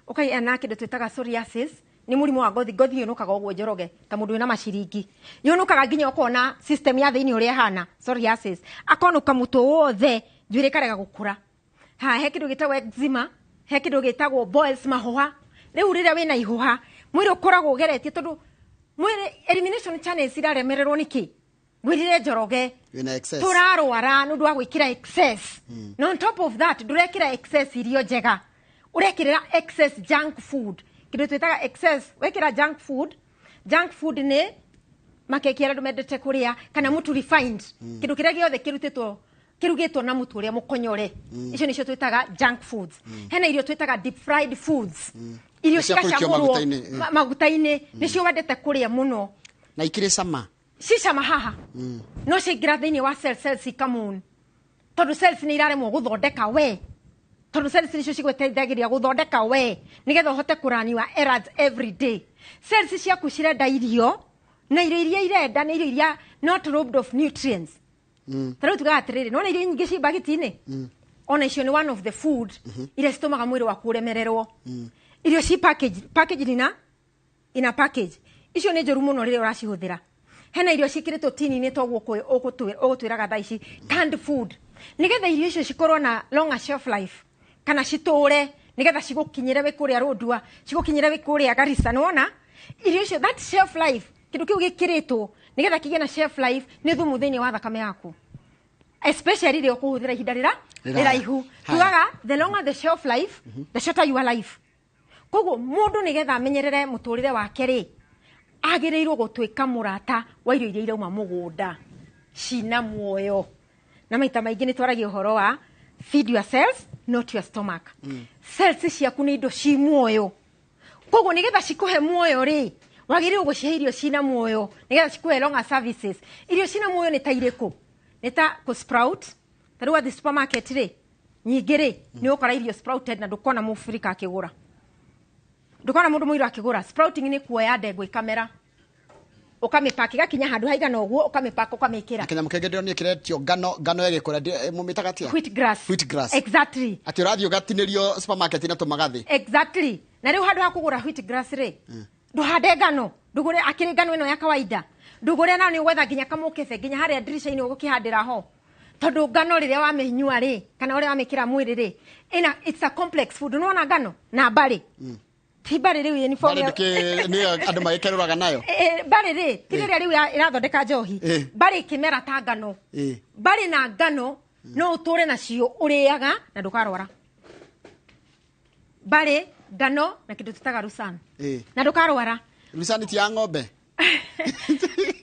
ũkagĩa na kĩndũ twĩtaga psoriasis, nĩ mũrimũ wa ngothi. Ngothi yũnũkaga ũguo Njoroge ta mũndũ wĩna maciringi, yũnũkaga nginya ũkona system ya thĩinĩ ũrĩa ĩhana. Psoriasis akonũka mũtwe wothe, njuĩrĩ ĩkarega gũkũra. Ha he kĩndũ gĩtagwo eczema, he kĩndũ gĩtagwo boils, mahũha. Rĩu rĩrĩa wĩna ihũha, mwĩrĩ ũkoragwo ũgeretie, tondũ mwĩrĩ elimination channels iraremererwo nĩkĩ? Ngwĩrire Njoroge, Wĩna excess. Tũrarwara nĩ ũndũ wa gwĩkĩra excess. Na on top of that, ndũrekĩra excess irio njega, ũrekĩrĩra excess junk food, kĩndũ twĩtaga excess. Wekĩra junk food, junk food nĩ makeki arĩa andũ mendete kũrĩa kana mũtu refined, kĩndũ kĩrĩa gĩothe kĩrutĩtwo kĩrugĩtwo na mũtu ũrĩa mũkonyore, icio nĩcio twĩtaga junk foods. Hena irio twĩtaga deep fried foods, irio Cia kũikio cigacamũrwo maguta-inĩ, ĩ. maguta-inĩ, nĩcio wendete kũrĩa mũno. Na ikĩrĩ cama. Cicama haha no ciaingĩra thĩinĩ wa cell, cells ikamuni, tondũ cells nĩ iraremwo gũthondeka we, tondũ cells nĩcio cigũteithagĩrĩria gũthondeka we nĩgetha ũhote kũraniwa errands every day. Cells ciaku cirenda irio, na irio iria irenda nĩ irio iria not robbed of nutrients. Ta rĩu tugaga atĩrĩrĩ, nona irio nyingĩ ci mbagiti-inĩ, ona icio nĩ one of the food iria citũmaga mwĩrĩ waku ũremererwo. Irio ci package, package ina ina package icio nĩ njũru mũno rĩrĩa ũracihũthĩra. Hena irio ciĩkĩrĩtwo tini-inĩ toguo ũgũtwĩraga thaa ici, canned food, nĩgetha irio icio cikorwo na longer shelf life kana citũre, nĩgetha cigũkinyĩre wĩ kũrĩa Rũndua, cigũkinyĩre wĩ kũrĩa Garissa. Nĩwona irio icio, that shelf life, kĩndũ kĩu gĩkĩrĩtwo nĩgetha kĩgĩe na shelf life nĩ thumu thĩinĩ wa thakame yaku, especially rĩrĩa ũkũhũthĩra ihinda rĩra Rĩraya. rĩraihu. Haya. Tugaga the longer the shelf life, the shorter your life. Koguo mũndũ nĩgetha amenyerere mũtũrĩre wake rĩ, agĩrĩirwo gũtuĩka mũrata wa irio iria irauma mũgũnda cina muoyo. Na maita maingĩ nĩ twaragia ũhoro wa feed yourselves. not your stomach. Cells ciaku nĩ indo ci muoyo, koguo nĩgetha cikũhe muoyo rĩ, wagĩrĩirwo gũcihe irio cina muoyo nĩgetha cikũhe longer services. Irio cina muoyo nĩ ta irĩkũ? Nĩ ta kũ sprout. Ta rĩu wathiĩ supermarket rĩ, nyingĩ rĩ, nĩ ũgũkora irio sprouted na ndũkona mũbirika akĩgũra, ndũkona mũndũ mũirũ akĩgũra. Sprouting nĩ kuoya ndengũ ĩkamera, ũkamĩpaki ĩgakinya handũ haigana ũguo, ũkamĩpaka, ũkamĩkĩra. Na kĩnyamũ kĩngĩ ndĩronire kĩretio ngano, ngano ĩgĩkũra, mũmĩtaga atĩa? Wheat grass. Wheat grass. Exactly. Atĩ ũrathiĩ ũgatinĩrio supermarket na tũmagathĩ. Exactly. Na rĩu handũ ha kũgũra wheat grass rĩ, ndũhande ngano, ndũgũre akĩrĩ ngano ĩno ya kawaida, ndũgũre, na nĩ ũgwetha nginya kamũkebe nginya harĩa ndirica-inĩ ũgũkĩhandĩra ho, tondũ ngano rĩrĩa wamĩnyua rĩ, kana ũrĩa wamĩkĩra mwĩrĩ rĩ, ĩna, it's a complex food. Nĩwona ngano na barley, ti barley rĩu uniform Barley nĩyo andũ magĩkerũraga nayo. Barley rĩ, ti rĩrĩa rĩu ĩrathondeka njohi. Barley ĩkĩmera ta ngano. Barley na ngano no ũtũre nacio ũrĩaga na ndũkarwara. Barley, ngano na kĩndũ tũtaga lucerne. Na ndũkarwara. Lucerne ti ya ng'ombe?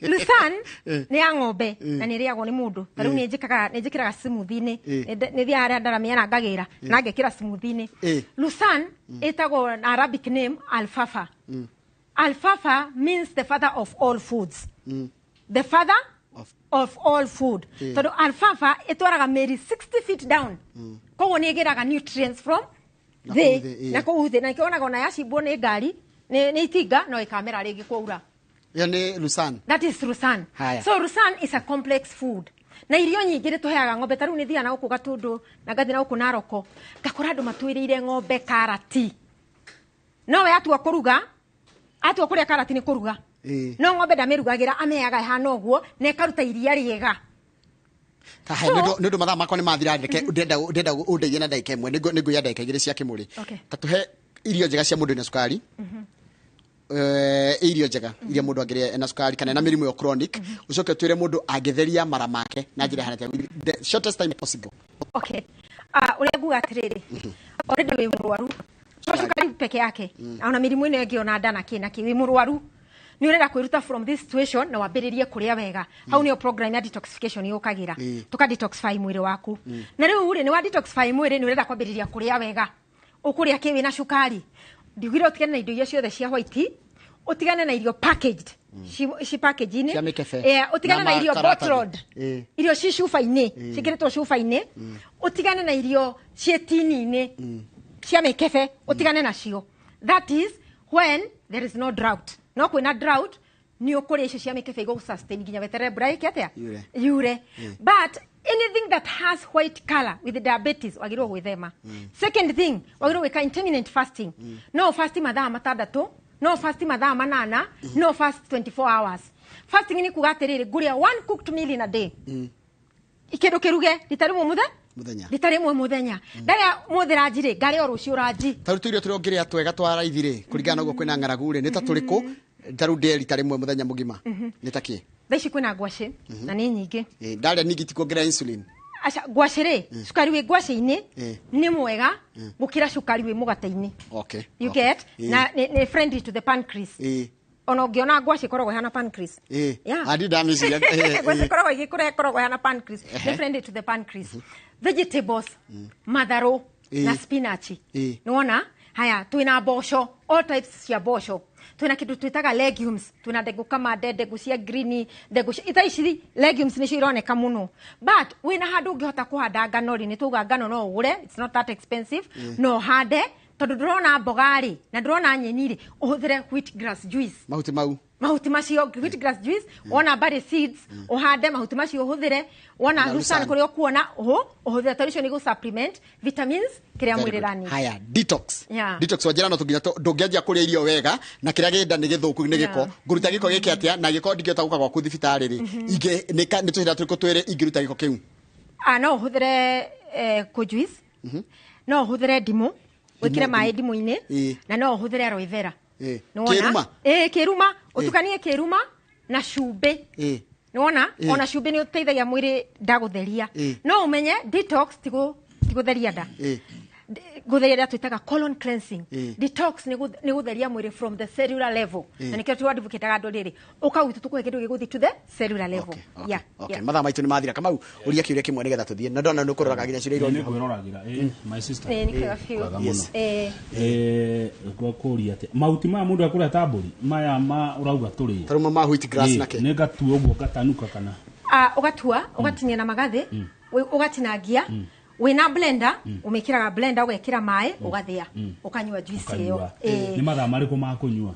Lucerne nĩ ya ng'ombe na nĩ ĩrĩagwo nĩ mũndũ. Ta rĩu nĩ njĩkĩraga smoothie-inĩ. Nĩ thiaga harĩa ndaramia na ngagĩra na ngekĩra smoothie-inĩ. Lucerne ĩtagwo na Arabic name alfalfa. Alfalfa means the father of all foods. The father of all food. Tondũ alfalfa ĩtwaraga mĩri 60 feet down. Koguo nĩ ĩgĩraga nutrients from Na thĩ kũu thĩ, na kũu thĩ, na nĩkĩo wonaga ona yacimbwo nĩ ngari, nĩ itinga, no ĩkamera rĩngĩ kwaura. Ĩyo nĩ lucerne. That is lucerne. Haya. So lucerne is a complex food. Na irio nyingĩ nĩ tũheaga ng'ombe. Ta rĩu nĩ thiaga na gũkũ Gatũndũ na ngathiĩ na gũkũ Naroko, ngakora andũ matuĩrĩire ng'ombe karati. No we atua kũruga, atua kũrĩa karati nĩ kũruga. No ng'ombe ndamĩrugagĩra, amĩheaga ĩhana ũguo na ĩkaruta iria rĩega. Haha, nĩ ũndũ mathaa makwa nĩ mathira, reke ndenda ũndeithie na ndagĩka ĩmwe, nĩngũiya ndagĩka igĩrĩ cia kĩmũrĩ. Okay. Ta tũhe irio njega cia mũndũ wĩna cukari. Irio njega iria mũndũ angĩrĩa ena cukari kana ena mĩrimũ ĩyo chronic, ũcoke ũtwĩre mũndũ angĩtheria mara make na njĩra ĩhana atĩa, the shortest time possible. Okay. Ũrĩa nguga atĩrĩrĩ, already wĩ mũrwaru, to cukari peke yake, ona mĩrimũ ĩno ĩngĩ, ona nda na kĩ na kĩ, wĩ mũrwaru, nĩ ũrenda kwĩruta from this situation na wambĩrĩrie kũrĩa wega, hau nĩyo program ya detoxification yũkagĩra. Tũka detoxify mwĩrĩ waku, na rĩu rĩ, nĩ wa detoxify mwĩrĩ, nĩ ũrenda kwambĩrĩria kũrĩa wega. Ũkũrĩa kĩ wĩna cukari? Ndiugire ũtigane na indo iria ciothe cia white, ũtigane na irio packaged, ci package-inĩ. Cia mĩkebe. Ũtigane Na na irio makaratathi. bottled, irio ci cuba-inĩ, ciĩkĩrĩtwo cuba-inĩ, ũtigane na irio ciĩ tini-inĩ cia mĩkebe, ũtigane nacio. That is when there is no drought. No kwĩna drought, nĩ ũkũrĩa icio cia mĩkebe igũgũ sustain nginya weterere mbura ĩke atĩa? Yure. Yure. But anything that has white color with diabetes, wagĩrĩirwo gwĩthema. Second thing, wagĩrĩirwo gwĩka intermittent fasting. No fast mathaa 6, no fast mathaa 8, no fast 24 hours. Fasting nĩ kuga atĩrĩrĩ, ngũrĩa one cooked meal in a day, kĩndũ kĩruge rita rĩmwe mũthenya. Mũthenya. Rita rĩmwe mũthenya. Ndarĩa mũthĩ ranji rĩ, ngarĩa o rũciũ ranji. Ta rĩu tũirio tũrĩa ũngĩrĩa twega twa raithi rĩ, kũringana na ũguo kwĩna ng'aragu rĩ, nĩ ta tũrĩkũ? Ta rĩu ndĩe rita rĩmwe mũthenya mũgima, nĩ ta kĩ? Thaa ici kwĩna ngwacĩ na nĩ nyingĩ. Ndarĩa ningĩ ti kuongerera insulin? Aca, ngwacĩ rĩ, cukari wĩ ngwacĩ-inĩ nĩ mwega gũkĩra cukari wĩ mũgate-inĩ. You get? Na nĩ friendly to the pancreas. Ona ũngĩona ngwacĩ ĩkoragwo ĩhana pancreas. Yeah. Andi ndamĩciria. Ngwacĩ ĩkoragwo ĩgĩkũra, ĩkoragwo ĩhana pancreas. Nĩ friendly to the pancreas. Vegetables, matharũ na spinach. Nĩwona? Haya, twĩna mboco, all types cia mboco. Twĩna kĩndũ twĩtaga legumes, twĩna ndengũ kamande, ndengũ cia green, ndengũ cia thaa ici legumes nĩcio ironeka mũno. But wĩna handũ ũngĩhota kũhanda ngano rĩ, nĩ twauga ngano no ũgũre, it's not that expensive, no ũhande, tondũ ndũrona mboga rĩ, na ndũrona nyeni rĩ, ũhũthĩre wheat grass juice. Mahuti mau. Mahuti macio, wheat grass juice, wona barley seeds, ũhande mahuti macio ũhũthĩre, wona Na lucerne lucerne. kũrĩa ũkuona, ũhũthĩre, tondũ icio nĩ gũ supplement vitamins kĩrĩa Very mwĩrĩ good. ĩrani. Haya, detox. Yeah. Detox wanjĩra no tũnginya ndũngĩanjia kũrĩa irio wega na kĩrĩa gĩnda nĩ gĩthũku, nĩ gĩko. Ngũruta gĩko gĩkĩ atĩa? Na gĩko ndingĩhota gũka gwaku thibitarĩ rĩ, ingĩ nĩ tũcĩra tũrĩkũ twĩrĩ ingĩruta gĩko kĩu? Ah, no ũhũthĩre kũ juice, no ũhũthĩre ndimũ, wĩkĩre maĩ ndimũ-inĩ, na no ũhũthĩre aloe vera. Nĩwona? Kĩruma? Ĩĩ, kĩruma, ũtukanie kĩruma na cumbĩ. Nĩwona? Ona cumbĩ nĩ ũteithagia mwĩrĩ nda gũtheria. No ũmenye detox ti gũtheria nda. Gutheria ria twitaga colon cleansing. Detox ni gutheria mwiri from the cellular level, na nikio tu advocate andu riri uka gwitu tukuhe kindu giguthi to the cellular level. Okay, okay. Mathaa maitu ni mathira. Kamau, uria kiuria kimwe nigetha tuthie, na ndona nukuroraga nginya ciuria ironio. Nĩngwĩroragĩra, my sister. Nĩ kwega biũ. Kwega mũno. Eh. Kũria atĩ mahuti maya mũndũ ekũrĩa ta mbũri maya ma ũrauga tũrĩe? Taruma ma wheat grass nake. Nĩ ngatua ũguo ngatanuka kana? Ah, ugatua, ugatinia na magathĩ, ugatinangia wina blender, umikiraga blender, ugekira maĩ, ugathĩa, ukanyua juice ĩyo. Ũkanyua. Eh. Nĩ mathaa marĩkũ ma kũnyua?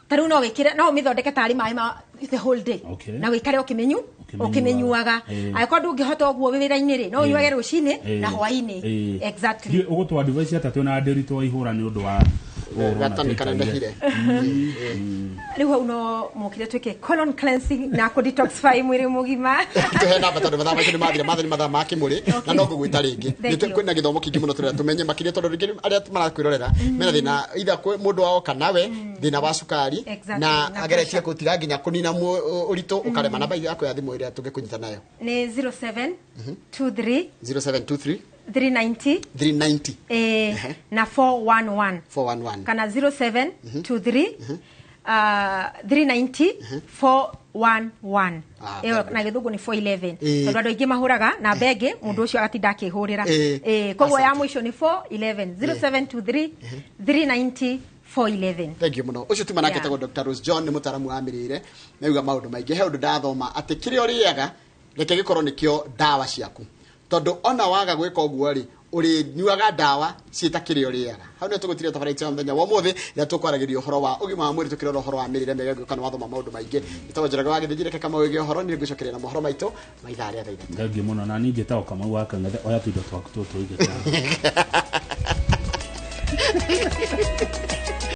Ta rĩu no wĩkĩre, no ũmĩthondeke tarĩ maĩ ma the whole day na wĩikare ũkĩmĩnyu Ũkĩmĩnyuaga. ũkĩmĩnyuaga. Angĩkorwo ndũngĩhota ũguo wĩ wĩra-inĩ rĩ, no ũnyuage rũcinĩ na hwaĩ-inĩ. Exactly. Ndiũĩ ũgũtũ advice atĩa twĩna ndĩritũ wa ihũra nĩ ũndũ wa ũhoro na Gatani kana tũikaire. ndahire. Rĩu hau no mokire twĩke colon cleansing na kũ detoxify mwĩrĩ mũgima. Tuhe namba tondũ mathaa maitũ nĩ mathira. Mathaa nĩ mathaa ma kĩmũrĩ na no ngũgwĩta rĩngĩ. Thank you. Kwĩna gĩthomo kĩingĩ mũno tũrenda tũmenye makĩria, tondũ rĩngĩ arĩa marakwĩrorera mena thĩna either kwĩ mũndũ wao kana we, thĩna wa cukari na na ageretie pressure. Gũtiga nginya kũnina ũritũ ũkarema. Namba yaku ya thimũ ĩrĩa tũngĩkũnyita nayo? Nĩ 07 23 0723 390 390 na 411. 411. Kana 0723 390 411. Ah, Ĩyo very good. na gĩthũngũ nĩ 411, tondũ andũ aingĩ mahũraga namba ĩngĩ, mũndũ ũcio agatinda akĩhũrĩra. Koguo ya Asante. mũico nĩ 411, 0723 390 411. Thank you muno. Ucio tuma nake tagwo Dr. Rose John, nĩ mũtaaramu wa mĩrĩre na uga maũndũ maingĩ. He ũndũ ndathoma atĩ kĩrĩa ũrĩaga reke gĩkorwo nĩkĩo ndawa ciaku, tondũ ona waga gwĩka ũguo rĩ, ũrĩnyuaga ndawa ciĩta kĩrĩa ũrĩaga. Hau nĩho tũgũtiria tabarĩra itũ ya mũthenya wa ũmũthĩ, rĩrĩa tũkwaragĩria ũhoro wa ũgima wa mwĩrĩ, tũkĩrora ũhoro wa mĩrĩre mĩega. Ngũka nĩ wathoma maũndũ maingĩ. Ĩtagwo Njoroge wa Gĩthĩnji. Reke Kamau ĩgĩe ũhoro, niĩ ngũcokeria na mohoro maitũ ma ithaa rĩa thaa 3. Thengiũ mũno. Na niĩ njĩtagwo Kamau wa Kang'ethe. Oya tuindo twaku tũtũ ũige.